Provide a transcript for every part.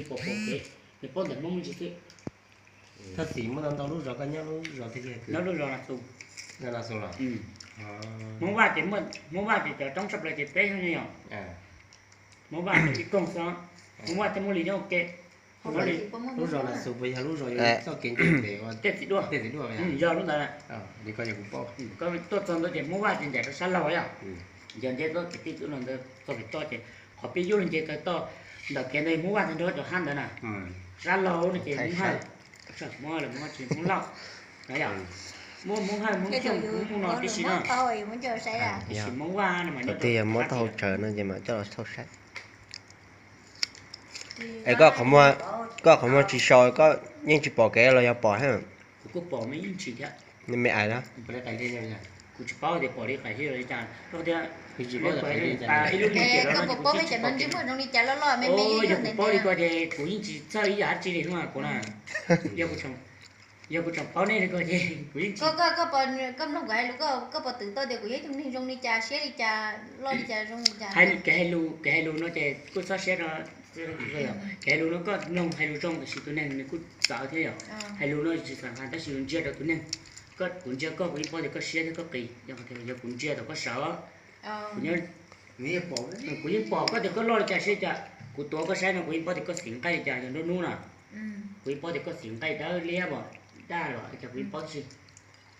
Pom pom kev, nws paub ntawm Hmoob me ntsis xwb. Thaj Xim muaj ntau ntau lub zos, koj nyob lub zos twg? Nyob lub zos Nas Xus. Zos Nas Xus los? Hmoob Vaj ces, Hmoob Vaj ces cov roob tshaj plaws ces peb xyoo yom. Hmoob Vaj ces ib koog xwb, Hmoob Vaj thiaj muaj li nyob ua ke. Lub zos Nas Xus puas yog lub zos yuav txoj kev nce pem tej txiv duaj, tej txiv duaj? Yog lub ntawd. Li ko yog kuv paub. Koj tuaj txog ntawd ces Hmoob Vaj ces ncaim rau sab laug yom. Yog nce txoj kev tij txwv no ntawd txog pem toj ces qhov peb yuav los nce tawm toj ntawm kev ntawd Hmoob Vaj tag nrho cov hab ntawd na. Sab laug no ces Hmoob Hawj, Hmoob Hawj, Hmoob Lauj, muaj Hmoob Hawj Hmoob Xyooj Hmoob no tib si no. Tab sis Hmoob Vaj no mas nyob rau sab tid no. Es koj qhov muag tsis sau koj yeej tsis pom kev los yog pom thiab? Kuv kuj pom me ib ntsis thiab. Me ais na. Kuv tsis paub tias pom li qais li los li cas, rau qhov tias ib lub me tiam no, kuv paub li ko ces kuv yeej tsis txhawj ib yam dab tsi li no kuv na. Yog kuv tseem paub nej li ko ces kuv yeej tsis. Koj mloog kuv hais lus, koj puas twv tau tias kuv yog ib tug neeg zoo li cas, siab li cas, loj li cas, zoo li cas? Kev hais lus, kev hais lus no ces kuj txhob siab rau, kev hais lus no koj mloog hais lus zoo tab sis tus neeg nws kuj txawv thiab yom. Hais lus no tsis txawv nqha tab sis yus ntsia rau tus neeg. Koj, kuv ntsia koj kuv yeej paub tias koj siab thiab koj qis, yog kuv ntsia tau koj sawv, kuv yeej pom koj tias koj loj li cas siab li cas. Kuv tuav koj saib no kuv yeej paub tias koj xim nqaij li cas, yog nruab hnub na. Kuv yeej paub tias koj xim nqaij dawb liab os, daj los cas kuv yeej paub tib si.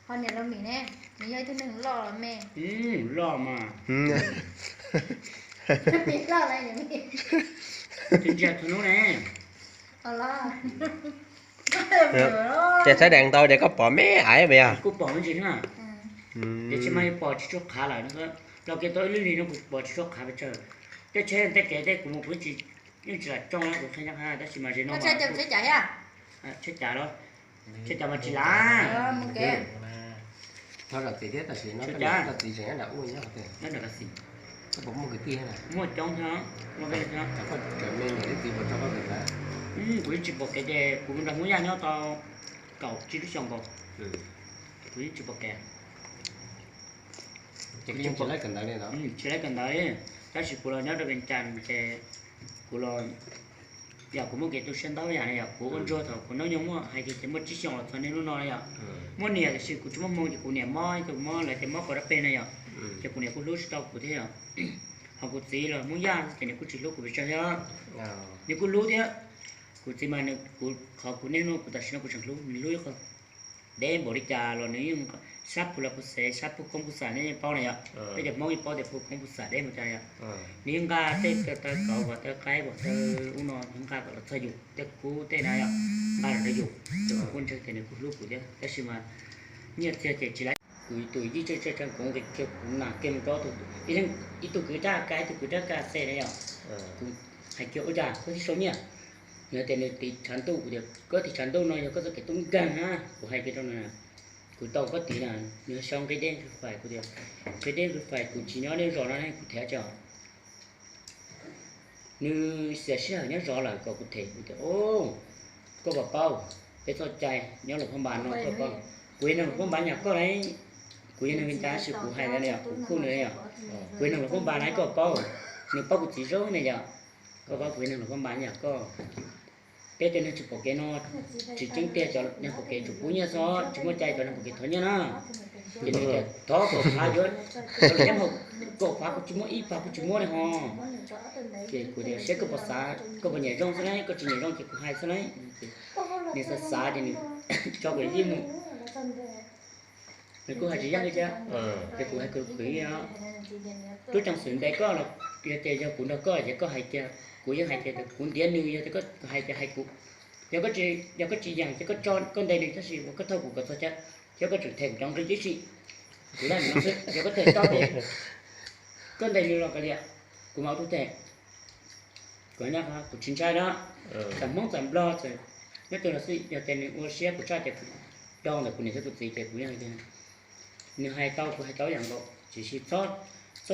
Ho niam Los Mim ne, nws yog ib tug neeg loj los me? Loj mas. Ntsia txhua hnub ne. Ces thaib deev ntau ces koj pom me ais puas yog? Kuv pom me ntsis na. Tiam sis mas yus pom tsis tshua qhav lawm, los kev tau ib lub hlis no kuv pom tsis tshua qhav pes tsawg. Tej tsheb tej kev tej kuv mus kuv yeej tsis lam tsoo, kuv qhia nyob qha tab sis mas ze no tsheb cas los, tsheb cas mas tsis lav. Txhob zam txim thiab, tam sim no koj txiv tseem nyob nram ub nyob. Koj puas muaj kwv tij? Muaj coob thiab, muaj peb leeg thiab. Koj tseem me niam txiv puas tso koj kawm ntawv? Kuv yeej tsis pom kev ces kuv mus nrog Hmoob Yaj nyob tau kaum tsib lub xyoo nkaus, kuv yeej tsis pom kev. Ces koj yeej tsis laib kawm ntawv li los? Tsis laib kawm ntawv li, tab sis kuv los nyob rau Vias Cas ces kuv los, yog kuv muaj kev tu siab ntau yam na yom. Kuv ua ntsuag thaum kuv hnub nyoog muaj hais tias ces muaj tsib xyoos los txog niaj hnub no na yom. Muaj niam tiam sis kuv tsis muaj hmoo ces kuv niam mob, kuv mob lawv ces mob kov dab pes na yom. Ces kuv niam kuj hlub tsis tau kuv thiab yom. Ho kuv txiv los Hmoob Yaj ces nws kuj tsis hlub kuv pes tsawg thiab, nws kuj hlub thiab. Kuv txiv mas nws, kuv, qhov kuv niaj hnub kuv tam sim no kuv tseem hlub, nws hlub ib qho deb npaum li cas los nws yeej, sab phu la phu xev, sab phu koob phu xam nej yeej paub na yom. Peb cov Hmoob yeej paub tias phu koob phu xam deb npaum cas yom. Nws yeej nqa tej taw kauv kom taw qaib kom taw ub no, nws nqa kom los txog yus tej kub tej na yom, nqa los rau yus, ces kuv kuj ntseeg tias nws kuj hlub kuv thiab. Tab sis mas nyiaj txiag ces tsis laib. Kuv tus yij tsawg tsawg tsawg kuv nqis kiag kuv nas kiag mus rau tus, ib leeg ib tug kwv rab ka ib tug kwv rab ka xe na yom. Kuv hais kiag ua cas koj thiaj sau nyiaj? Yog tias nws tiv tshav ntuj, kuv tias koj tiv tshav ntuj no yog koj txoj kev tub nkeeg na. Kuv hais kiag rau nws, kuv tau koj tiv na, nws sau nqi dej nqi fais, kuv tias nqi dej nqi fais kuv tsis nyob nej zos no ne, kuv them tso. Nws xiam sij hawm nyob zov lawm kom kuv them, kuv tias, o, koj puas paub, peb txoj cai nyob Luas Phab Npas no koj paub. Kuv yog neeg Luas Phab Npas nyab koj lauj, kuv yog neeg Vias Cas tab sis kuv hais ntawd yom, kuv khuj nws yom. Kuv yog neeg Luas Phab Npas na koj paub, nws paub kuv txiv zoo ne yom. Koj paub kuv yog neeg Luas Phab Npas nyab koj. Peb cov neeg tsis pom kev no, tsis tseeb tiag, cov neeg pom kev tsum pub nyiaj xwb, tsis muaj cai cov neeg pom kev thov nyiaj na. Ces nws tias thov kaum phav yuav, cov lus nyob hauv kaum phav kuv tsis muab, ib phav kuv tsis muab li ho. Ces kuv tias seb koj puas xav, koj puas nyiam zoo xwb lauj, koj tsis nyiam zoo ces kuv hais xwb lauj. Nws xav xav ces nws tso kuv ib mus. Nws kuj hais tsis yeej li thiab, ces kuv hais kuv kwv, tub ceev xwm ntes koj los yog tias yog kuv nrog koj ces koj hais tias, kuv yeej hais tias kuv ntiav nws, yog tias koj hais tias hais kuv. Yog koj tsis, yog koj tsis yeem ces koj tso koj ntes nws, tab sis koj thauj kuv kom txog chaw, thiab koj tseem them kuv cov nqi tib si. Kuv hais no xwb, yog koj them tau ces koj ntes nws los kav liam, kuv mam ua tus them. Kuv nyob, kuv tsis ntshai na. Txawm Hmoob txawm Nplog txawm nyob twg los xij, yog tias nws ua siab kuv tshaj ces kuv rau ntawm kuv niam thiab kuv txiv ces kuv yeej hais tias nws hais tau kuv hais tau ib yam nkaus, tiam sis txhob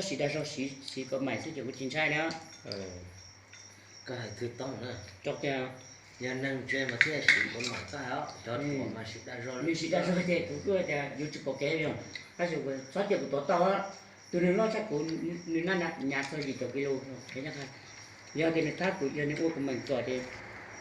siv dag zog, siv kom maim xwb ces kuv tsis ntshai li. Koj hais twg tau na. Rau tias yog neeg ntse mas thiaj siv kom maim txaj os, cov ruam mas siv dag zog, nws siv dag zog ces kuv kuj tias yus tsis pom kev li os, tab sis txhob cia kuv tuav tau. Tus neeg loj tshaj kuv, nws naj nyav txog yim caum kis lus, yog tias nws thab kuv, yog nws ua kuv meem txom ces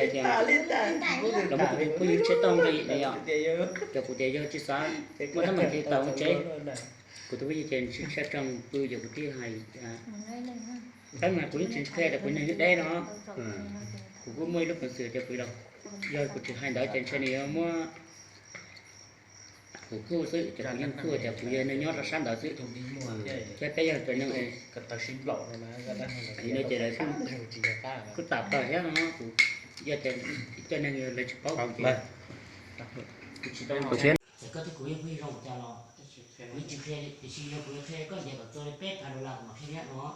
hais tias los muab kuv tus phooj ywg tsheb toj nqi na yom, ces kuv tias yog tsis xav muaj teeb meem ces tau tsev. Kuv tus phooj ywg ces ntsib tshaj tsoog pw ces kuv thiaj hais, tab mas kuv yeej tsis qhia tias kuv neeg deb no. Kuv kuj muaj ib lub peev xwm tias kuv, yog kuv tsis hais ntawd ces ntshe nws yuav muab kuv khuj xwb, ces kuv yeej khuj tias kuv yog neeg nyob rau sab ntawd xwb. Thiab peb yog cov neeg no ces lawv kuj tam tawm thiab no, kuv yog tias cov neeg lawv tsis paub kuv ces kuv tsis tau. Ces koj thiab kuv yeej pheej zoo ua cas los kuv yeej tsis qhia, tiam sis yog kuv yuav qhia koj ntiav kom txog li peb phav dollar kuv mam qhia thiab no.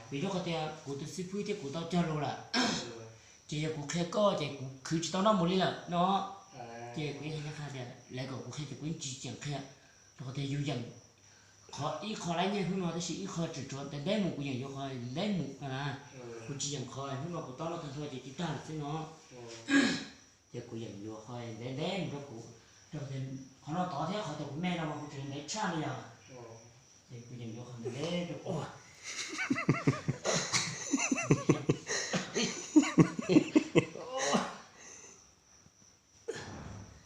Vim rau qhov tias kuv tus xib fwb thiab kuv tau cog lus lawm, ces yog kuv qhia koj ces kuv khwv tsis tau noj mus li lawm no. Ces kuv yeej hais tias lawv kom kuv qhia ces kuv yeej tsis tseem qhia, rau qhov tias yus yeem qhov ib qho laib nyiaj hnub no tab sis ib qho tseem tshuav ntev ntev mus, kuv yeem yuav qhov ntev mus na. Kuv tsis yeem qhov hnub no kuv tau noj tag nrho ces tsis tag lawm xwb no. Ces kuv yeem yuav qhov ntev ntev mus rau kuv, rau qhov no tod thiab qhov tias kuv me no mas kuv tseem ntev tshaj li yog. Ces kuv yeem yuav qhov ntev ntev rau kuv.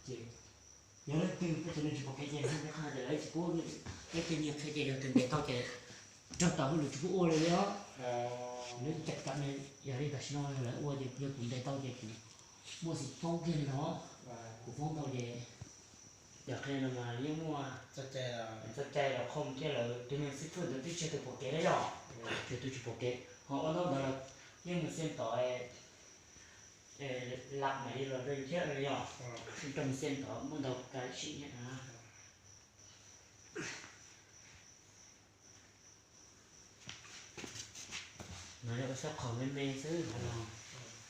Ces yog leej twg peb cov neeg tsis pom kev ces hnub peb qhia ces lawv tsis pub, peb tej niag qhia ces yog tus ntes tau ces raug tau hauj lwm tsis pub ua li os. Lawv cam kam ne, yog li tam sim no lawv ua ces yog kuv ntes tau ces kuv muaj xim foob kiag li no. Kuv foob tau ces yog qhia no mas yeej muaj txoj cai los qhov thiab lawv tus neeg xib fwb ntawd twb tsis yog tus pom kev na yom, tsis yog tus tsis pom kev ho ua ntaub ntawd los yeej mus xia tod lam mam li los rau yus thiab yom, rau mus xia tod muaj ntau kav sim thiab na. No yog ua sab qhaus me me xwb,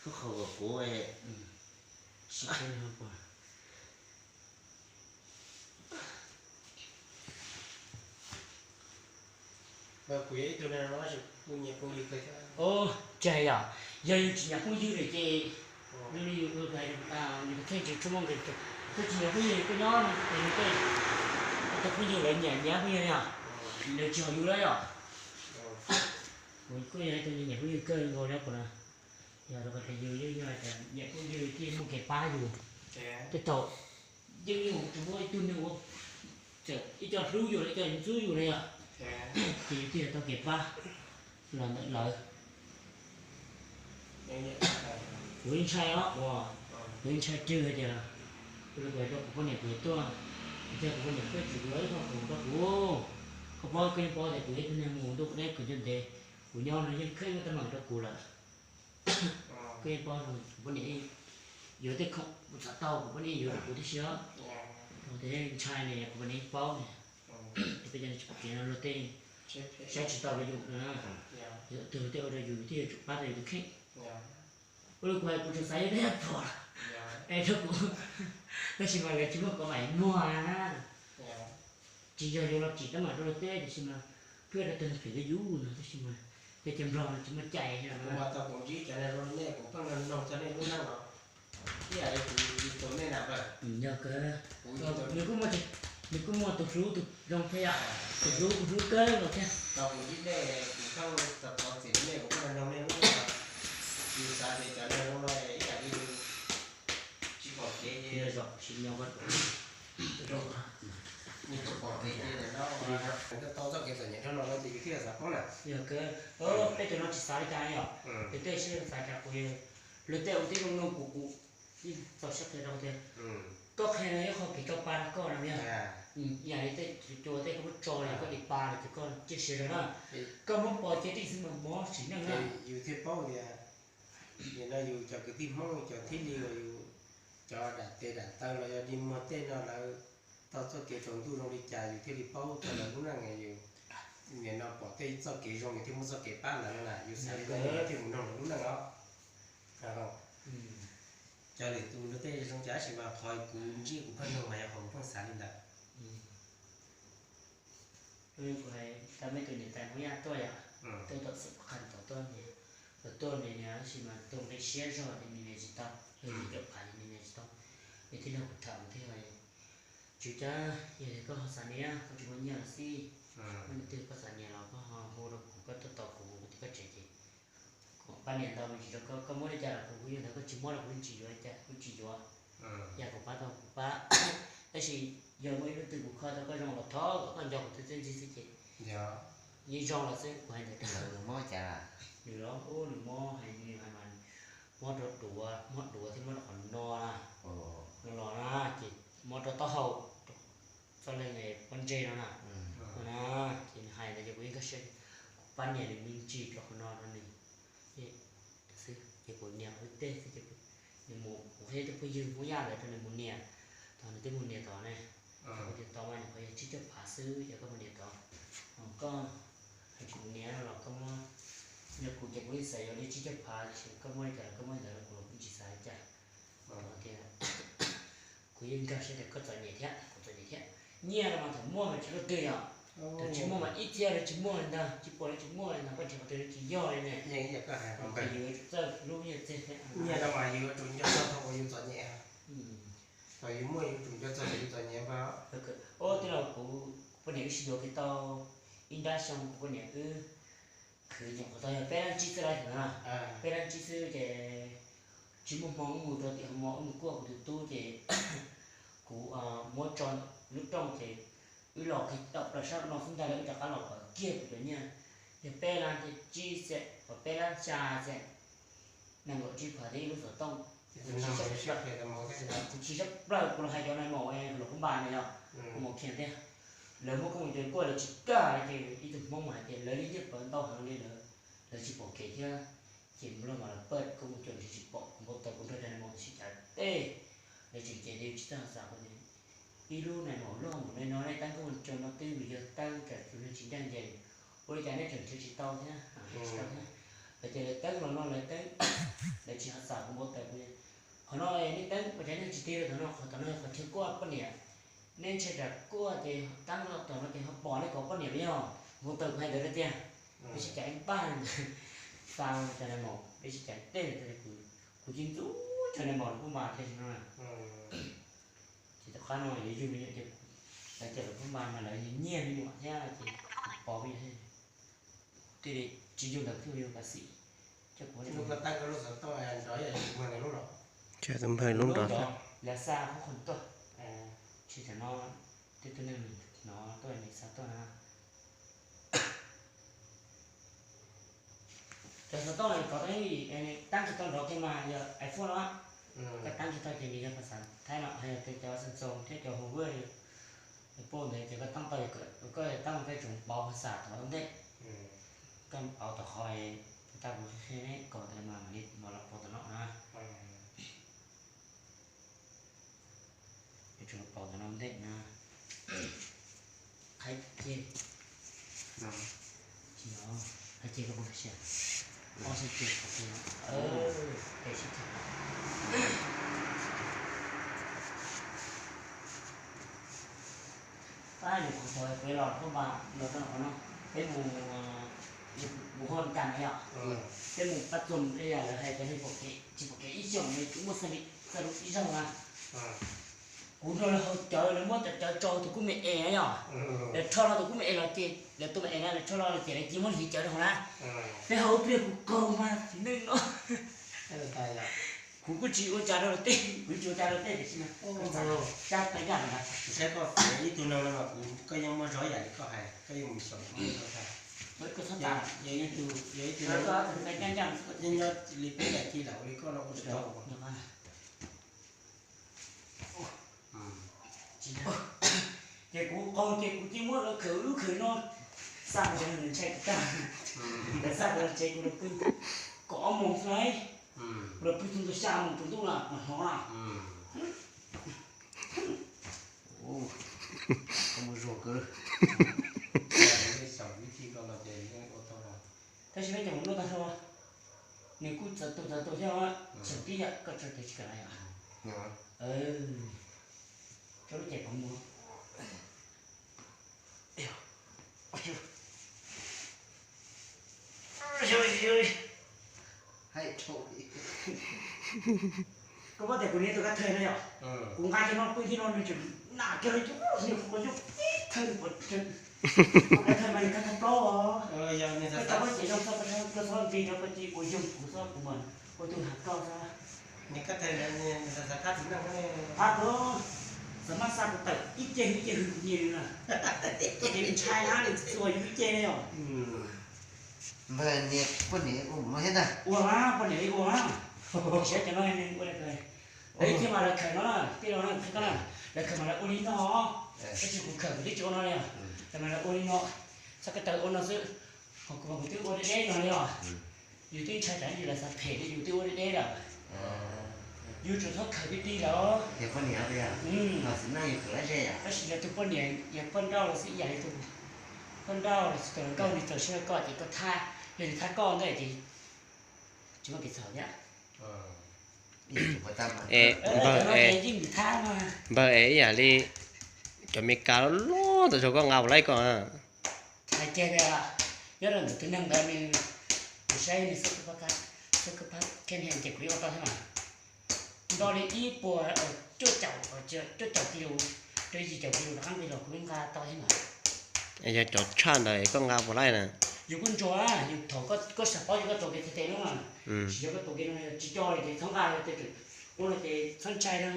sab qhaus kom kuv sim. Tsis yog, yog yus tsis nyiam phooj ywg lawm ces zoo li yus hais, yus tus kheej tsis tshua muaj nqis, koj tsis nyiam phooj ywg koj nyob no ces nws tej, koj tus phooj ywg lawv nyiam nyiam phooj ywg yog, lawv tsis haum yus lawm yom. Kuv kuj yog ib tug nyiam phooj ywg kawg nkaus li kuv na. Yog rau qhov tias yus yeej yog tias nyiam phooj ywg thiaj muaj kev pab yus. Tej thaum yeej yus tsis muaj ib tug neeg ua txawm ib co hlub yus los ib co ntxub yus na yom, ces yus thiaj tau kev pab los ntawm lawv. Kuv yeej ntshai os, kuv yeej ntshai twg hais tias kuv rau kuv poj niam kuv yuav tuaj, thiab kuv poj niam tuaj tsis yuav ib qho khoom rau kuv. Koj paub, koj yeej paub tias kuv yog ib tug neeg mus ntuj deb kawg ntev, kuv nyob no yeej kheej muaj teeb meem rau kuv lawm. Koj yeej paub, kuv poj niam yuav tej khoom kuv txav tau kuv poj niam yuav rau kuv tib si os. Kuv tias ntshai ne, kuv poj niam paub ne, peb cov neeg tsis pom kev no luag tej saib tsis taus li yus na. Yog twg luag tej ua rau yus thiaj yuav tsum pab rau yus tus kheej. Ua li kuv hais kuv tseem xav yog dab pom es rau kuv, tab sis mas lawv tsis muaj kov mam muag na. Tsis yog yuav los tsim teeb meem rau luag tej, tiam sis mas pheej rau tag phem rau yus no, tab sis mas tej cov nplog no tsis muaj cai. Kuv mas tau kuv ntsib cov neeg zoo li nej kuv pheej nug txog nej lub neej los ib yam li kuv yug tau nej na. Yog kawg, nws kuj muaj, nws kuj muaj tus hlub tus zoo thiab yom, tus hlub kuj hlub kawg nkaus thiab. Tau kuv ib nej kuv pheej txom txom txim rau nej, kuv pheej nug nej lub, yus xav tias cov neeg zoo no ib yam li tsis pom kev ces, tsis pom kev ces no, tau txoj kev txom nyem dhau los no ces yus thiaj xav paub na. Yog kawg, peb cov no tsis xav li cas yom, ces tej sib xav cas kuv yog lawv tej ua tib zoo nug kuv, kuv txaus siab qhia rau tias koj qhia no yog qhov kev tso pa rau koj no yog ib yam li tej cua tej koj muab tso los koj dim pa los ces koj ciaj sia rau na. Koj muab pov ces tib xwb mas mob sim neej na. Yus thiaj paub tias nim no yus cov kwv tij Hmoob cov thib li uas yus cov dam tes dam taw los yog dig muag tej no lawv tau txoj kev tsaus ntuj zoo li cas yus thiaj li paub txog lawv lub neej. Yus nim no pom tej txoj kev zoo yus thiaj muaj txoj kev pab lawv na, yus xav li ntawd yus thiaj mus nrog lawv lub neej os. Cov lwm tus luag tej zoo cas tab sis mas qhov kuv ntsib kuv pheej nug mas yog qhov kuv pheej xav li ntawd. Kuv hais tau mej tus niam tais Hmoob Yaj tuaj yom, tuaj tom xeem Qhas Tod tuaj, tuaj nias nias tab sis mas tus nqi siab zog ces nias nias tsis tau, yog yus cov phav ces nias nias tsis tau. Yog thiaj nrog kuv tham thiaj, Tswv Cab, yog tias koj ho xav nias koj tsis muaj nyiaj los xij, muaj leej twg koj xav nias los koj ho hu rau kuv, koj tuaj tos kuv, kuv tus koj tsev ces kuv pab nias ntau me ntsis rau koj, koj muab li cas los kuv, kuv yog ntawd koj tsis muab los kuv tsis yuav li cas kuv tsis yuav. Yog kuv pab tau kuv pab, tab sis yog muaj ib hnub twg kuv kho tau koj zoo los thov kom koj nco kuv tus txiaj ntsig xwb ces yeej zoo los xwb kuv hais ntawd rau nws. Mob cas? Nws los ub nws mob hais nws hais mas mob rau duav, mob duav thiab mob rau qhov no na, no los na ces mob rau taub hau, txoj leeg pob ntseg no na, no na, ces nws hais ntawd ces kuv yeej nkag siab, kuv pab nias nws me ntsis rau qhov no rau nws xwb ces kuv nias ua ib teg xwb ces nws mus, kuv qhia tus phooj ywg Hmoob Yaj ntawd rau nws mus nias, tod nws twb mus nias tod ne, kuv tias tod mas nyuam qhuav yog tsib caug phav xwb ces koj mus nias tod, koj hais tsis mus nias no los koj muab, yog kuv ces kuv yeej xav yuav li tsib caug phav tiam sis koj muab li cas los koj muab li ntawd rau kuv los kuv tsis xav li cas. Tias kuv yeej nkag siab tias koj txom nyem thiab kuv txom nyem thiab. Nyiaj no mas thaum muaj mas tsis luaj twg yom, thaum tsis muaj mas ib txhiab los tsis muaj li ntag, tsis pom los tsis muaj li ntag, koj nrhiav qhov twg tsis yog li ne. Ces yus yuav tsum txawj hlub nyiaj txiag thiab. Nyiaj no mas yus yuav tsum nco txog thaum uas yus txom nyem, thaum yus muaj yus yuav tsum nco txog thaum yus txom nyem npawg. Ub, tij laug, kuv poj niam wb sib yuav kiag tau ib nrab xyoo, kuv poj niam wb khwv nyuam qhuav tau yog peb lab tsib xwb lawm na, peb lab tsib xwb ces tsis muaj hmoo wb mus rau tim hoo mo wb mus kuaj kuv tus tub ces kuv muab tso lub rooj ces wb los kiag tau plaws sab no xwb ntag, wb rov qab los kom kiag kuv cov nyiaj. Yog peb lab tsib xwb, peb lab xya xwb, nees nkaum tsib phav thiab ib lub xov tooj. Kuv tsis tshaj plaws, kuv los hais cov nais maum los kuv npa no yog kuv mus khian thiab. Lawv muab koj mus cuag kuaj lawv tsis kam li ces ib tug Hmoob mas hais tias lawv li nyiaj pawv ntau heev li lawm, lawv tsis pom kev thiab. Ces mus lawm mas lawv pab koj mus cuag lawv tsis pom, kuv npau taws kuv nrog cov nais maum tsis kam tej. Lawv tseem cem tias yus tsis txawj xav kuv tias ib lub nais maum loj npaum li no nej teeb koj mus cuag no twb vim yog teeb kom tus neeg tsis ncaj ncees, ua li cas nej tseem nrhiav tsis tau thiab, tsis tau thiab. Lawv ces lawv teeb los no lawv teeb, lawv tsis ho xav kuv npau taws kuv. Qhov no nej teeb ua cas nej tsis tig rau tom no, qhov tom no yog qhov chaw kuaj poj niam. Nej ntshai tsam kuaj ces teeb los tom no ces ho pom nej kom poj niam yog npau taws kuv hais ntawd rau tiag. Peb sib cav ib pab, xa cov nais maum peb sib cav tej, kuv cia ntxub cov nais maum los kuj mas thiaj no. Ces tom qab no yuav yug me nyuam ces lawv cov lawv kuj mas mas lawv nyiag me nyuam thiab ces kuv pov me nyuam thiab. Tej li tsis yug ntawm tus yug kav xim. Coj kuv, tus npawg lub nrov, yav xa qhov qhov tuaj, tsis tam no tej tus neeg no tuaj nws xa tuaj na. Cov xov tooj kov tau ib, taab tsis tau nrov kiag mas yog iPhone no, koj taab tsis tau ces nws yog phas xas Thaib no, yog cov Samsung thiab cov Huawei, Oppo ntawd ces koj taab tau, koj taab koj tseem pauv phas xas tom ntej, koj pauv tom qhov tau kuv qhia ne kom ntawd mas mam li los pauv tom no na. Tseem pauv tom no ntej na. Qhib ceg, qhib ceg koj puas sia, ob xib ceg qhov twg no, peb sib ceg no. Pab nyuam qhuav tau peb los pab npas los rau qhov no, peb mus, mus hauj kam no yom, peb mus pab txuas ib yam lawv hais cov neeg pom kev tsis pom kev ib xyoos li tsis muaj xab li, xab lub ib zaug na. Kuv nrog lawv haus cawv, lawv muab cov cawv tso tus kub me es na yom. Lawv rho los tus kub me es los ces lawv tus me es na, lawv rho los los ces lawv cia muab hliv cawv rau hauv na. Peb haus ib pliag kuv qaug mas txiv neej no. Kuv kuj tsis ua cas rau luag tej, kuv tsis ua cas rau tej tiam sis mas sab tau yam no. Saib koj fiav ib tug neeg no mas kuv, koj yeej muaj zog yam li koj hais, koj yeej mus xyaum koj muaj zog tag. Yog ib tug, yog ib tug neeg nyob li peb daim ci lawm ua li koj no kuv tsis tau. Ces kuv qaug ces kuv cia muab lawv khawm lub khawm no, xa ntshai kuv tag, lawv xa kuv los tsev kuv los pw, kaum ob moos xwb, kuv los pw txog xya moos tsaus ntuj na mas hnov na. Koj muaj zog kawg. Tab sis peb cov mus noj tag hlo, nws kuj txawv tus txawv tus thiab, tseem tib yam koj tso kev tsis kam yom. Cov lub ces pov muag. Koj paub tias kuv niam tus kab thawj na yom, kuv nqa cov no pw thiab no nws tseem nam kiag li, nws qhuav yog ib thawj pov, kab thawj mas nws kab thawj plaub os. Koj cov koj ces zoo xwb, koj txhob nti rau koj cia ua yoog kuv xwb, kuv mas ua tus ham koj xwb. Phab koj, xav mas xa kuv tawm ib ce hwv ib ce hwv kuv nyiam li na. Koj ces ntshai na, nws txuas yus ib ce na yom. Npawg niam poj niam ua thiab ntag. Ua mas poj niam li ua mas. Siab cov no ua li thiab mas lawv khawm no na, tej los na, lawv khawm mas lawv ua li no. Tab sis kuv khawm kuv twb tsis ua no li. Khawm mas lawv ua li no, txhob koj taw ua no xwb. Ho kuv mas kuv twb ua deb deb no li os. Yus twb ntshai tsam yus lam xav phem li, yus twb ua deb deb lawm. Yus tsuas txhob khawm ti ti lawm. Tab sis yog tus poj niam yog poj nrauj los xij ib yam li tus poj nrauj los xij tus hluas nkauj nws txaus siab rau koj ces koj thab, yog nws thab koj ntawd ces tsis muaj kev txhaum thiab. Npawg es, npawg es ib yam li cov Meskas loj loj tau zoo koj nqa mus laij koj. Hais kiag tias nyob rau ntawm tus neeg ntawd nws, kuv saib nws xab kab, xab kab phab khej ces kuv yeej ua tau thiab mas. Nto li ib puas cuaj caum, cuaj caum kis lus, rau yim caum kis lus rov qab nqis los kuv yeej nqa tau thiab mas. Yog cov tshaj ntawd koj nqa puas laij na? Yus kuj ntsuas, yus thaum koj sam paub yus koj tau kev tes tes lub mas, tsis yog koj tau kev no tsis coj li ces txhob nqa li ces ua no ces txhob ntshai no.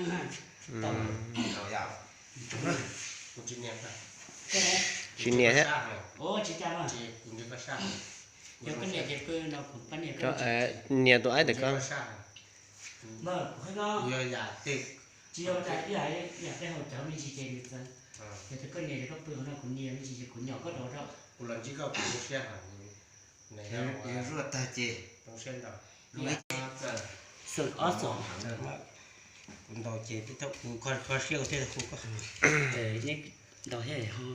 Tsis nias thiab. Tsis nias thiab. Nias tus aib ntawm koj. Tsis yog ib yam, yam peb haus cawv me ntsis ces nws txawv. Yog tias koj nias ces koj pw qhov no kuv nias me ntsis ces kuv nyom koj dua rau. Kuv los ntsib koj kuv zoo siab heev. Yog zuaj tag ces zoo siab ntau. Xoom ob xoom. Kuv ntaus ces kuv kho siab kuv thiaj hu koj. Ntaus thiab ho.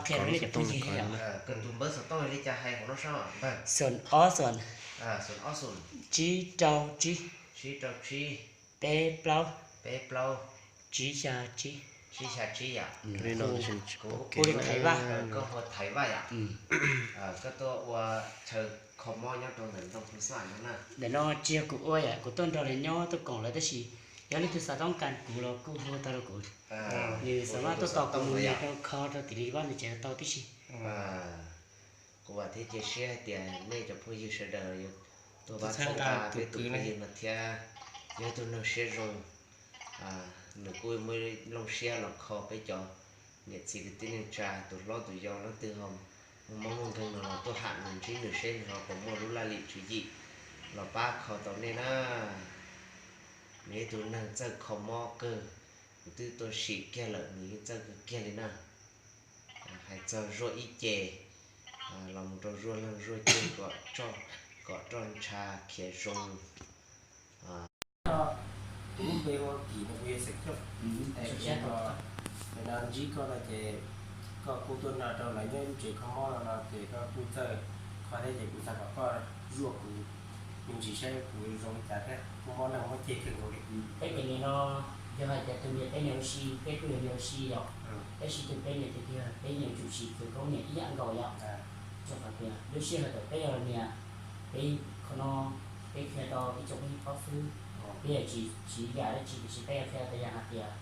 Qhia rau nej cov phooj ywg thiab yom. Koj tus npawb xov tooj li cas hais hauv no saib. Xoom ob xoom. Xoom ob xoom. Tsib rau tsib. Tsib rau tsib. Peb plaub. Peb plaub. Tsib xya tsib. Tsib xya tsib yom. Ua li Thaiv Vaj. Koj hu Thaiv Vaj yom. Koj tuaj ua chaw kho mob nyob rau ntawm ntoo Phoos Xaj no na. Ntawm no tsis yog kuv ua yom, kuv tuaj nrog lawv nyob tuaj koom lawv tab sis yog leej twg xav toob kas kuv los kuj hu tau rau kuv. Nws xav mas tuaj tos kuv mus nias rau kho rau tim li vaj nws tsev tau tib si. Kuv vam thiab cia siab hais tias nej cov phooj ywg sawv daws yuav tuaj pab txhawb nqa peb tus phooj ywg no thiab. Yog ib tug neeg siab zoo, nws kuj muaj lub siab los kho peb cov niam txiv kwv tij neej tsa, tus hlob tus yau leej twg ho muaj mob muaj nkeeg no los tuaj ham nws ntsib nws seb nws ho puas muaj lub laj lim tswv yim los pab kho tau nej na. Nws ib tug neeg txawj kho mob kawg, kuv twb tuaj sim kiag lawm nws yeej txawj kawg kiag li na. Hais txog zuaj ib ce los mus rau zuaj leeg zuaj ceg kom roj, kom roj ntsha khiav zoo. Kuv lub npe hu ua Kim no, kuv yog xeem Cooj. Es nim no ntsib koj no ces koj kuj tuaj nrog rau lawv nyob lub tsev kho mob no no ces koj kuj txawj kho thiab ces kuv xav kom koj zuaj kuv me ntsis saib kuv zoo li cas thiab, kuv mob neeg mob ceg kawg nkaus li. Peb cov niam no yog hais tias tus niam peb niam ua si, peb kuj yog niam ua si yom. Tab sis tus peb niam tiag tiag peb niam tsum siv kawg koob niam ib yam nkaus yom. Rau qhov tias lub sij hawm thaum peb yog niam, peb qhov no peb qhia tau ib tsoom phooj ywg paub xwb, peb yog tsis siv yam dab tsi tiam sis peb yog qhia tau yam hais tias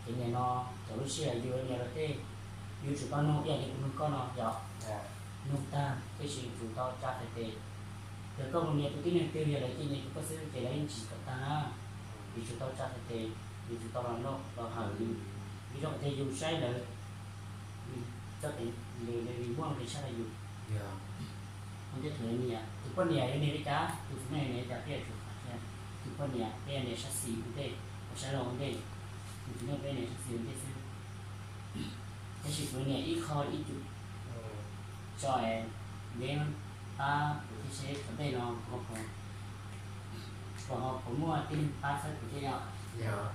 Ces nim no cov lub sij hawm yus nias rau tej, yuav tsum tau nug ib yam li kuv nug koj no yog nug tag tab sis yus tsum tau tsa tes tes. Yog koj mus nias tus tib neeg twg yog lawv cia nias rau koj xwb ces lawv yeej tsis tau tag na. Yus tsum tau tsa tes tes, yus tsum tau los nug los hawm li, vim rau qhov tias yus saib lawv, cov tes, lawv muaj nqis sab rau yus. Ua ntej thaum nias, tus poj niam yuav nias li cas, tus txiv neej nias li cas peb yuav tsum qhia. Tus poj niam peb yuav nias sab xis ua ntej, ua sab laug ua ntej, tus txiv neej peb nias sab xis ua ntej xwb. Tab sis kuv nias ib qho ib cum tso es neb pab kuv thiab seb qhov ntej no kuv ho puas, puas ho puas muaj tib neeg pab txhawb kuv thiab yom.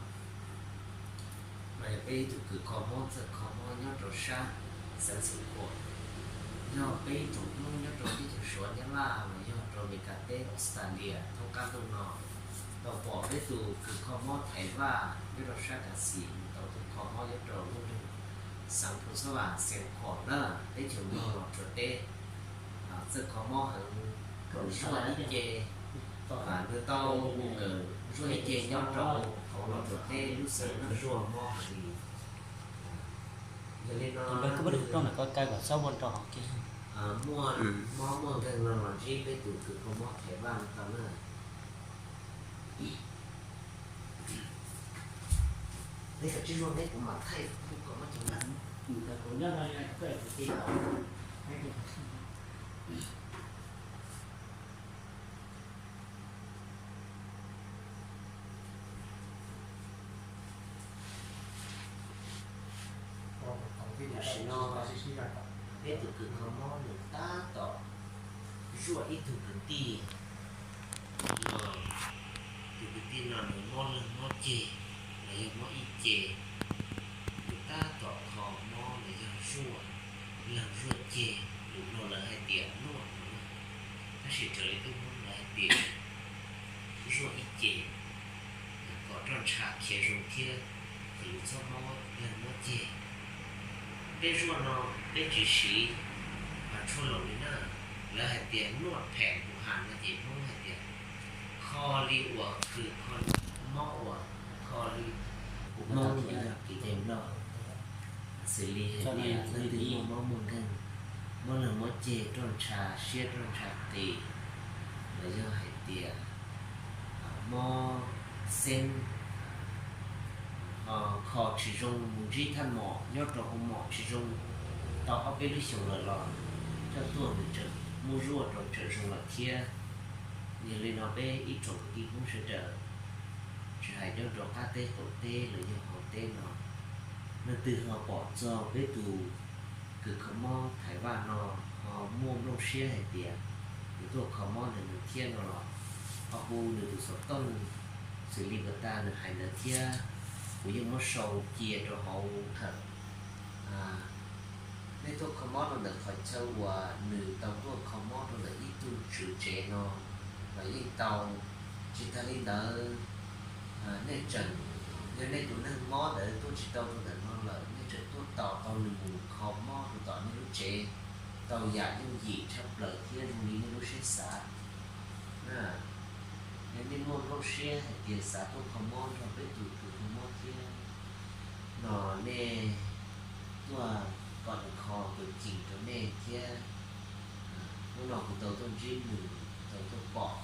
Mas yog peb ib tug kws kho mob txawj kho mob nyob rau sab xeev Xeev Khuam, yog peb ib tsoom Hmoob nyob rau teb chaws Suav Nyab Laj los yog rau Mes Kas teb Australia thoob qab ntuj no tau pom peb tus kws kho mob Thaiv Vaj nyob rau sab Kav Xis mus tau tus kho mob nyob rau lub neej xeev Phu Xab Vam Xeev Khuam na, teb chaws Nplog los Suav teb. Txawj kho mob heev, zuaj ib ce, nws tau mus kawm zuaj ib ce nyob rau hauv los Suav teb lub xeev Naj Zuaj mob heev li. Yog li no, muaj mob muaj nkeeg no los ntsib peb tus kws kho mob Thaiv Vaj no tau na. Neb kav tsij zuaj neb kuv mam thaij kuv kom muab cov lawm. Tam sim no peb tus kws kho mob nws tab tom zuaj ib tug kwv tij no, tus kwv tij no nws mob leeg mob ceg los yog mob ib ce, nws tab tom kho mob los yog zuaj leeg zuaj ceg, lus Nplog lawv hais tias nuaj no, tab sis raws li peb Hmoob lawv hais tias zuaj ib ce, kom roj ntsha khiav zoo thiab, kom nws txhob mob leeg mob ceg. Peb zuaj no peb tsis siv tshuaj loos li na, lawv hais tias nuaj phem mus ham no ces Hmoob hais tias kho li uas kws kho mob uas kho li Hmoob uas yog kev cai Nplog, xws li hais tias leej twg muaj mob muaj nkeeg, mob leeg mob ceg, roj ntsha siab roj ntsha qis, los yog hais tias mob xeeb, ho kho tsis zoo, mus ntsib thaj mom nyob rau hauv mom tsis zoo tau ob peb lub xyoos lawm los coj tuaj nws tseem muab zuaj rau tseem zoo lawm thiab. Yog li no peb ib tsoom kwv tij Hmoob sawv daws, tsis hais nyob rau qab teb qaum teb los yog hauv teb no, leej twg ho pom txog peb tus kws kho mob Thaiv Vaj no ho muaj nplooj siab hais tias nws tuaj kho mob ntawm nws thiab no los ho hu nws tus xov tooj xws li uas tas nws hais ntawd thiab, kuv yeej muab sau cia rau hauv hawm. Nej tuaj kho mob rau ntawm qhov chaw uas nws tau tuaj kho mob rau ntawm ib tug tswv tsev no los yeej tau. Tsis tag li ntawd, nej tseem, yog nej tus neeg mob ntawd tuaj tsis tau rau ntawm no lawm, nej tseem tuaj tos tau nws mus kho mob rau tom nej lub tsev, tau yam yooj yim tshaj plaws thiab zoo li nej lub siab xav. Yog nej muaj nplooj siab hais tias xav tuaj kho mob nrog peb tus kws kho mob thiab no, nej tuaj kom nws kho tus ceem rau nej thiab. Hnub no kuv tau tuaj ntsib nws, kuv tau tuaj pom,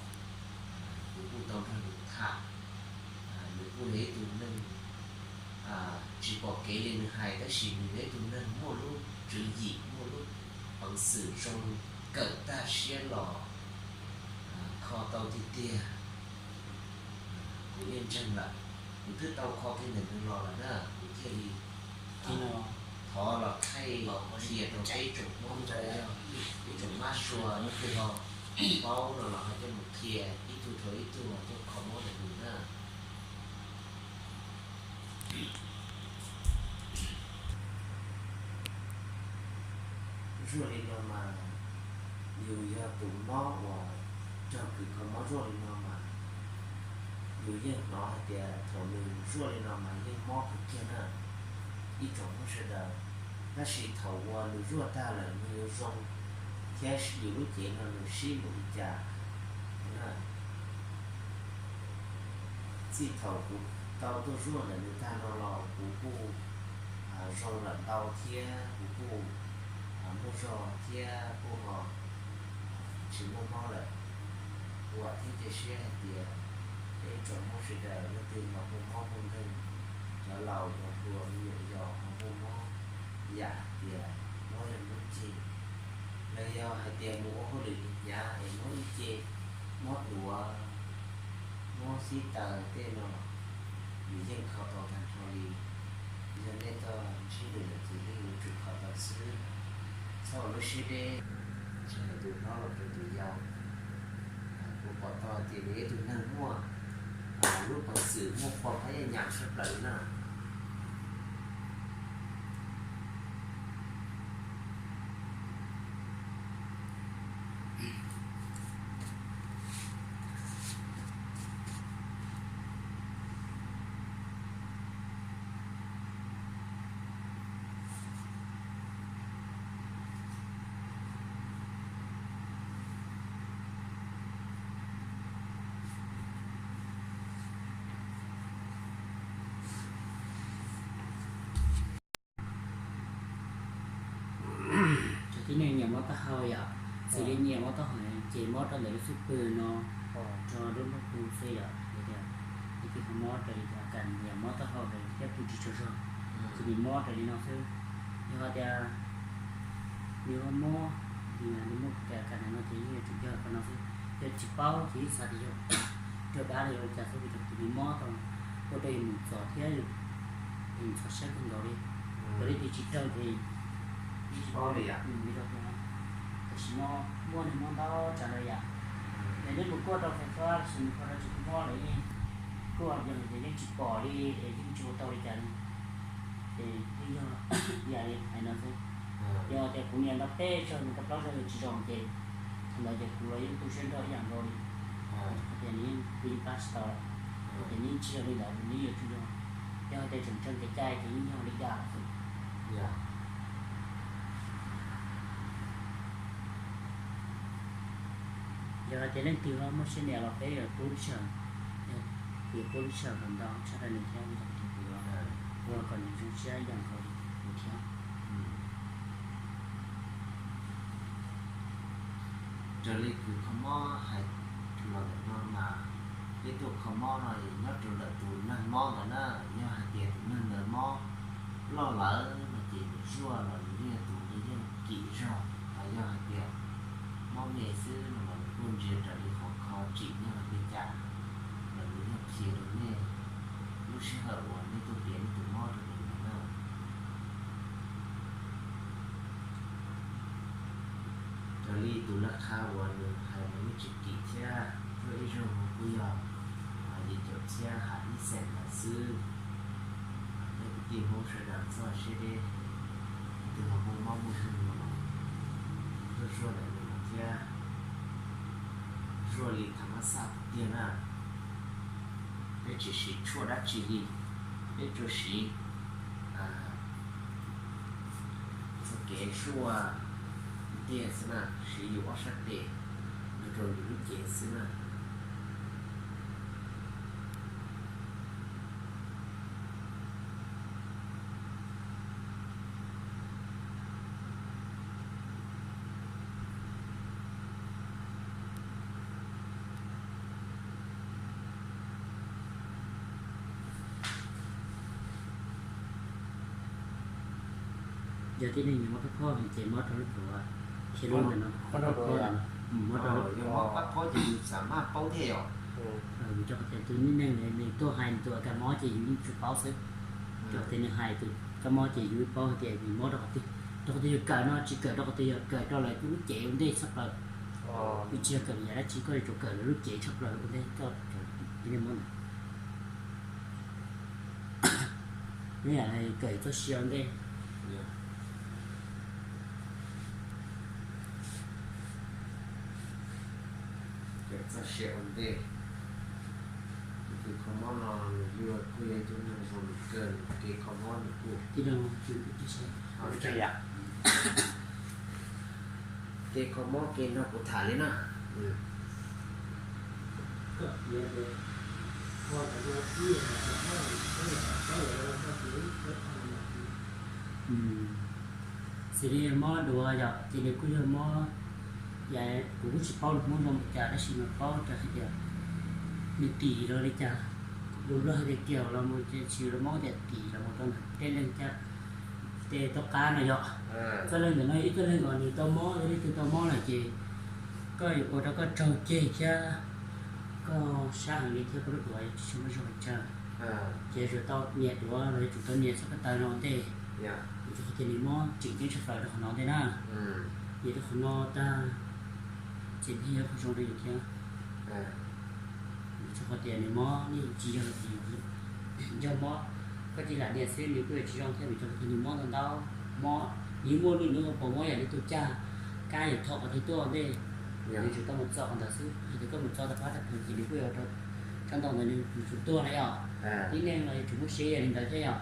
kuv kuj tau nrog nws tham. Nws kuj yog ib tug neeg tsis pom kev li nws hais, tab sis nws yog ib tug neeg muaj lub tswv yim, muaj lub peev xwm zoo, kawm tag siab los kho tau tiag tiag. Kuv yeej ntseeg lawm, kuv twb tau kho kiag ntawm nws los lawm na, kuv thiaj li thov los thaij qhia rau peb tsoom Hmoob, peb tsoom mab sua, leej twg ho paub no los ho coj mus qhia ib tug rau ib tug, coj kho mob ntawm nws na. Zuaj li no mas, yus yog tus mob uas cog kws kho mob zuaj li no mas, yus yeej hnov hais tias thaum nws zuaj li no mas yeej mob kawg kiag na, ib tsoom Hmoob sawv daws. Tab sis thaum uas nws zuaj tag lawm nws yuav zoo, thiab yus lub cev no nws sib mus li cas. Txij thaum kuv Tau tuaj zuaj ntawm nws tag no los kuv kuj zoo lawm ntau thiab kuv kuj muaj zog thiab kuj ho tsis muaj mob lawm. Kuv vam thiab cia siab hais tias peb ib tsoom Hmoob sawv daws leej twg ho muaj mob muaj nkeeg, cov laus cov hluas me nyuam yaus ho muaj mob yam hais tias mob zog mob ceg, los yog hais tias mus ua hauj lwm hnyav es mob ib ce, mob duav, mob xib taws tej no, nws yeej kho tau tag nrho li. Yog nej tuaj ntsib nws lawm ces nej yuav tsum kho tau xwb, txhob ua lub siab deb. Tsis hais tus hlob los rau tus yau, kuv pom tau tias nws yog ib tug neeg muaj lub peev xwm muaj qhua phab yaj nyam tshaj plaws li na. Cov tib neeg nyiam mob taub hau yom, xws li nyiam mob taub hau ces mob rau ntawm lub xub pwg no, rau lub nplooj tu xwb yom. Yog tias leej twg ho mob raws li cov kas nyiam mob taub hau thiab pw tsis tsaug zog, ces nws mob raws li no xwb. Yog tias nws ho mob, nws muaj cov kas no ces yeej yuav tsum yog qhov no xwb. Yog tsis paub ces yeej xav tias yog raug dab los yog li cas xwb, vim rau qhov tias nws mob tau ua rau yus mus txog thiab yus ntxhov siab kawg nkaus li. Yog leej twg tsis raug ces tsis paub li yom. Tam sim no muaj neeg mob ntau tsav lawm yom. Yog nej mus kuaj rau fais fab los sis mus kuaj rau tsev kho mob lawm yeej kuaj yog tias yeej tsis pom li es yeej tsis ua tau li cas li. Ces yeej yog ib yam li hais no xwb. Yog tias kuv niam nrog peb zaug nws rau plaub zaug yuav tsis zoo ces thaum ntawd ces kuv los yeej tu siab nrog ib yam nkaus li. Hais tias nws yeej, kuv yeej pab tsis tau lawm, hais tias nws yeej tsis yog li ntawd, nws yeej yuav tsum yog. Yog hais tias tseem tseem kev cai ces yeej yog li cas xwb. Yog hais tias leej twg ho muaj siab ntev los peb yuav pub lub sij hawm, yuav pub lub sij hawm kom ntau tshaj rau nws thiab, vim rau qhov tias kuv yuav ua kom nws zoo siab ib yam nkaus li kuv thiab. Raws li kuv kho mob hais los ntawm no mas, peb tuaj kho mob no nyob rau ntawm tus neeg mob ntawd na. Yog hais tias tus neeg ntawd mob loj lawm no ces nws zuaj los nws yeej tus nws yeej kim zog, hos yog hais tias mob me xwb no mas nws kuj ntsia raws li qhov kho tsim nyob hais li cas los nws yeej qhia rau nej lub sij hawm uas nej tuaj piav nej tus mob rau nws ntawd na. Raws li tus laj qha uas nws hais mas yeej tsis kim thiab, zuaj ib zaug kuj yog yim caum txhiab ham ib xees ntawd xwb. Peb kwv tij Hmoob sawv daws txhob siab deb, tus uas muaj mob muaj nkeeg no los tuaj zuaj ntawm nws no thiab, zuaj li thaum mab xaj tiag na. Peb tsis siv tshuaj dab tsi li, peb tsuas siv txoj kev zuaj tiag xwb na, siv yus ob sab tes rau yus lub cev xwb na. Yog tib neeg nyiam mob qab phob ces mob rau lub plhuav thiab lub ntawm no, qab phob ntawm no, mob rau, yog mob qab phob ces yus xam maj paub thiab yom. Vim rau qhov tias tus tib neeg nws tuaj hais nws tus kab mob ces yus yeej tsuas paub xwb. Rau qhov tias nws hais tus kab mob ces yus paub hais tias nws mob rau qhov twg, rau qhov tias yog kawm no tsis kawm rau qhov tias yog kawm rau lawv lub cev ua ntej tshaj plaws. Yus tsis yog kawm yam dab tsi, koj yuav tsum kawm lawv lub cev tshaj plaws ua ntej koj tib neeg mob ntawd. Neb lam kawm txoj sia ua ntej. Kawm txoj sia ua ntej. Tus kho mob no nws kuj yog ib tug neeg zoo nws kawg, nws kev kho mob nws kuj tib neeg kev kho mob kev nrog kuv tham li na. Kawm Xws li mob duav yom, ces nws kuj yog mob, kuv kuj tsis paub lus Hmoob zoo li cas tab sis mas paub rau hais tias nws tim los li cas, lus Nplog hais tias kiaum los mus ces tsis los mob tias tim los mus rau ntawm tej leeg caj, tej toj qab no yom. Txoj leeg ntawm no ib txoj leeg uas nws tau mob, yog leej twg tau mob lawm ces koj yuav ua rau koj raug ceg thiab koj sab heev li thiab koj lub duav yuav tsis muaj zog pes tsawg. Ces yuav tau nias duav los yuav tsum tau nias txoj ko taw no ua ntej. Vim rau qhov tias nws mob tseem ceeb tshaj plaws rau qhov no ntej na. Nias rau qhov no tag ces nws yuav zoo rau yus thiab. Vim rau qhov tias nws mob, nws tsis yog tias yog mob, koj cia li lam nias xwb nws kuj yuav tsis zoo thiab, vim rau qhov tias nws mob ntau ntau, mob, nws muaj lub nub pos mob yam li tus caj, kab yuav thom qhov twg tuaj ua ntej, nws tsuas tau mus txo qhov ntawd xwb. Yog tias koj mus txo tau qab tag pem ces nws kuj yuav rau tsab ntau ntawd nws tsum tuaj na yom. Tib neeg los yuav tsum muaj siab yam li ntawd thiab yom.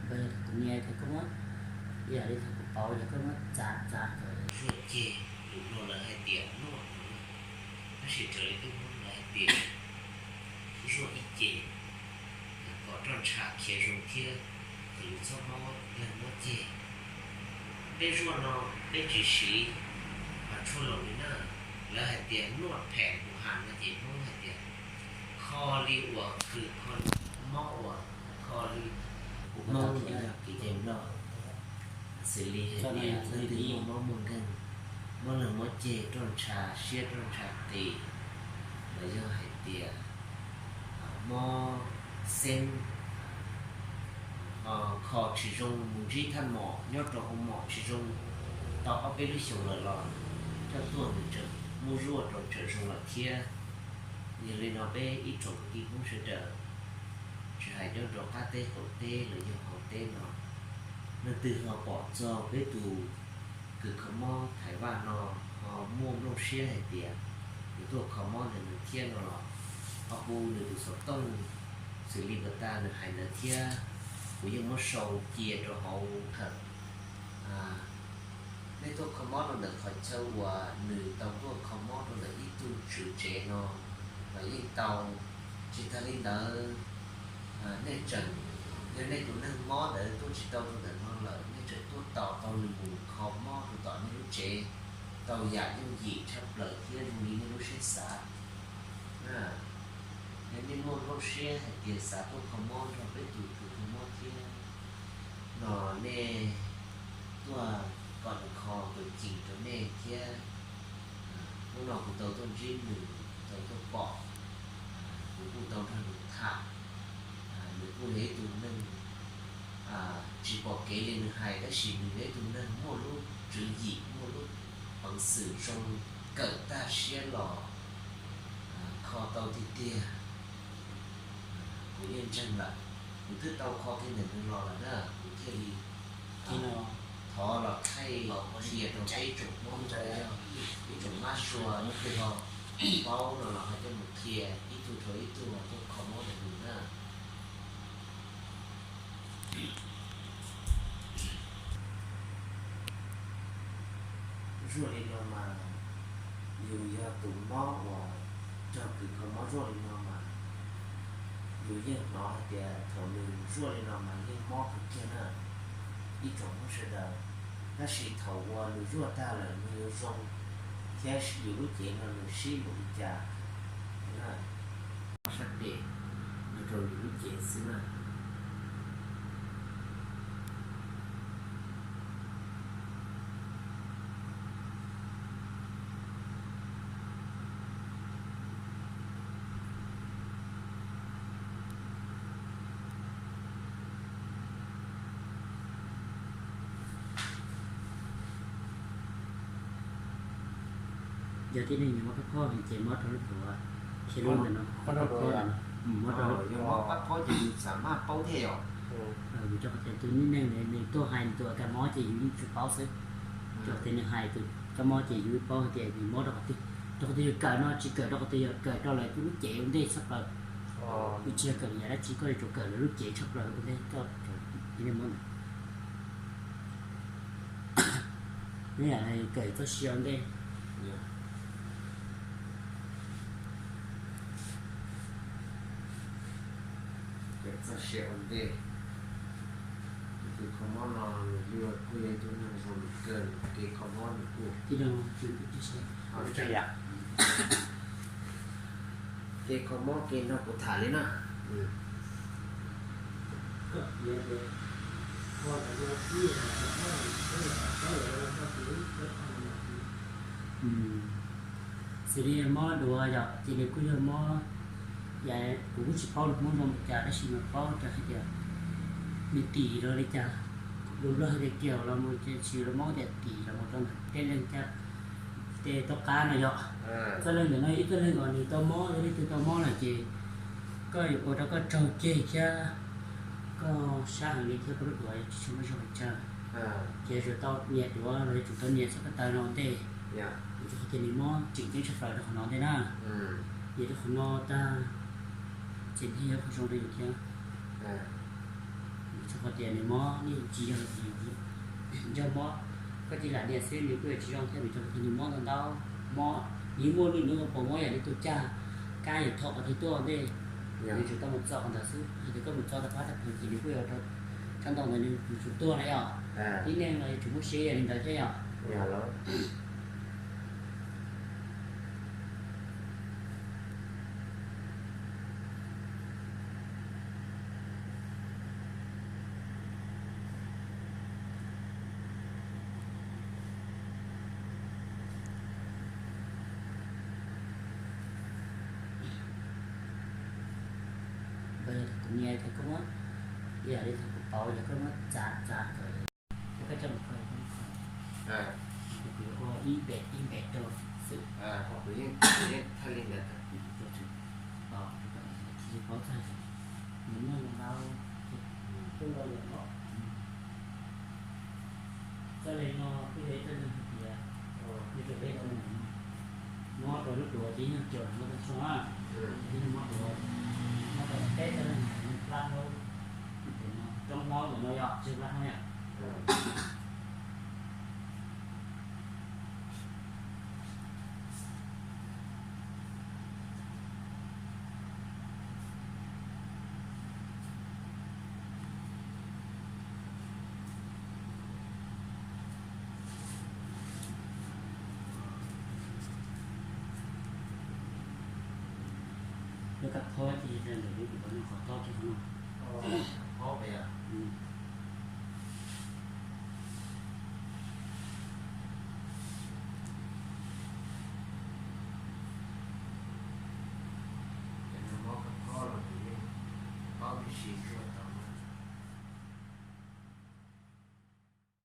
Ntawd yog thaum kuv nias ces koj muab, ib yam li thaum kuv pauv yog koj muab txav txav kom zuaj ceg, lus Nplog lawv hais tias nuaj, tab sis raws li peb Hmoob lawv hais tias zuaj ib ce, kom roj ntsha khiav zoo thiab kom yus txhob mob leeg mob ceg. Peb zuaj no peb tsis siv tshuaj laus li na, lawv hais tias nuaj phem mus has no ces Hmoob hais tias kho li uas kws kho mob uas kho li mob yog kev cai Nplog, xws li hais tias leej twg muaj mob muaj nkeeg, mob leeg mob ceg, roj ntsha siab roj ntsha qis, los yog hais tias mob xeeb, ho kho tsis zoo mus ntsib thaj mom nyob rau hauv mom tsis zoo tau ob peb lub xyoos lawm los coj tuaj nws tseem muab zuaj rau tseem zoo lawm thiab. Yog li no peb ib tsoom kwv tij Hmoob sawv daws, tsis hais nyob rau qab teb qaum teb los yog hauv teb no, leej twg ho pom txog peb tus kws kho mob Thaiv Vaj no ho muaj nplooj siab hais tias nws tuaj kho mob ntawm nws thiab no los ho hu nws tus xov tooj xws li uas tas nws hais ntawd thiab, kuv yeej muab sau cia rau hauv khawm. Nej tuaj kho mob rau ntawm qhov chaw uas nws tau tuaj kho mob rau ntawm ib tug tswv tsev no los yeej tau. Tsis tag li ntawd, nej tseem, yog nej tus neeg mob ntawd tuaj tsis tau rau ntawm no lawm, nej tseem tuaj tos tau nws mus kho mob rau tom nej lub tsev, tau yam yooj yim tshaj plaws thiab zoo li nej lub siab xav. Yog nej muaj nplooj siab hais tias xav tuaj kho mob nrog peb tus kws kho mob thiab no, nej tuaj kom nws kho tus cees rau nej thiab. Hnub no kuv tau tuaj ntsib nws, tau tuaj pom, kuv kuj tau nrog nws tham. Nws kuj yog ib tug neeg tsis pom kev li nws hais, tab sis nws yog ib tug neeg muaj lub tswv yim, muaj lub peev xwm zoo, kawm tag siab los kho tau tiag tiag. Kuv yeej ntseeg lawm, kuv twb tau kho kiag ntawm nws los lawm na, kuv thiaj li thov los thaij qhia rau peb ib tsoom Hmoob, ib tsoom mab sua, leej twg ho paub no los ho coj mus qhia ib tug rau ib tug tuaj kho mob ntawm nws na. Zuaj li no mas, yus yog tus mob uas raug kws kho mob zuaj li no mas, yus yeej hnov hais tias thaum nws zuaj li no mas yeej mob kawg kiag na, ib tsoom Hmoob sawv daws. Tab sis thaum uas nws zuaj tag lawm nws yuav zoo, thiab yus lub cev no nws sib mus li cas na. Sab tes no rau yus lub cev xwb na. Yog tib neeg nyob mob kab phob ces mob rau lub duav, thiab lub ntawm no, mob rau lub, mob rau lub, yog mob kab phob ces yus xam maj paub thiab yom. Vim rau qhov tias tus tib neeg nws tuaj hais nws tus a kas mob ces yus yeej tsis paub xwb. Rau qhov tias nws hais tus kab mob ces yus paub tias nws mob rau qhov twg. Rau qhov tias yog kawm no tsis kawm rau qhov tias yog kawm rau lawv tus lub cev ua ntej tshaj plaws. Yus tsis yog kawm yam dab tsi, koj yuav tsum kawm lawv lub cev tshaj plaws ua ntej koj ib mob ntawd. Neb yam kawm txoj sia ua ntej. Kawm txoj sia ua ntej. Tus kho mob no nws kuj yog ib tug neeg zoo lus kawg, nws kev kho mob nws kuj, kev kho mob kev nrog kuv tham li na. Xws li mob duav yom, ces nws kuj yog mob, kuv kuj tsis paub lus Hmoob zoo li cas tab sis mas paub rau hais tias nws tim los li cas, lus Nplog hais tias kiaum los mus, ces tsis los mob tias tim los mus rau ntawm tej leeg caj, tej toj qab no yom. Txoj leeg ntawm no ib txoj leeg uas nws tau mob, yog leej twg tau mob lawm ces koj yuav ua rau koj raug ceg thiab koj sab heev li thiab koj lub duav yuav tsis tshua muaj zog pes tsawg. Ces yuav tsum tau nias duav los yuav tsum tau nias txoj ko taw no ua ntej. Vim rau qhov tias nws mob tseem ceeb tshaj plaws rau qhov no ntej na. Ces rau qhov no tag ces thiaj yog qhov zoo rau yus thiab. Vim rau qhov tias nws mob nej tsis yog, nco mob, koj cia li lam nias xwb nws kuj yuav tsis zoo thiab, vim rau qhov tias nws mob ntau ntau, mob, nws muaj lub hnub uas puas mob yam li tus cag, kab yuav thom qhov twg tuaj ua ntej, nws yuav tsum tau mus txo qhov ntawd xwb. Yog tias koj mus txo rau qab tag kawg ces nws kuj yuav rau tsob ntoo ntawd nws yuav tsum tuag na yom. Tib neeg los yuav tsum muaj siab yam li ntawd thiab yom. Ntawd yog thaum kuv nias ces koj muab, yam li thaum kuv pauv ces koj muab txav txav kom, koj coj mus kho, kuv ua ib npem ib npem rau xwb. Kuv yeej thaj li ntawd. Tsis paub txog, nws muaj ntau, tub nrau yam mob. Txoj leeg no kuj yog ib txoj leeg hais tias, yog rau peb tau mob rau lub duav ces yeej caum mob tag tshooj na. Ces yeej mob duav, mob rau peb txoj leeg plab hlaub, roob hlaub ntawm no yog tseg plab hlaub yom. Lawv kab phob ces yog ntawm lub duav no qhov tob kiag no. Cov neeg mob kab phob los kuv yeej paub tib si.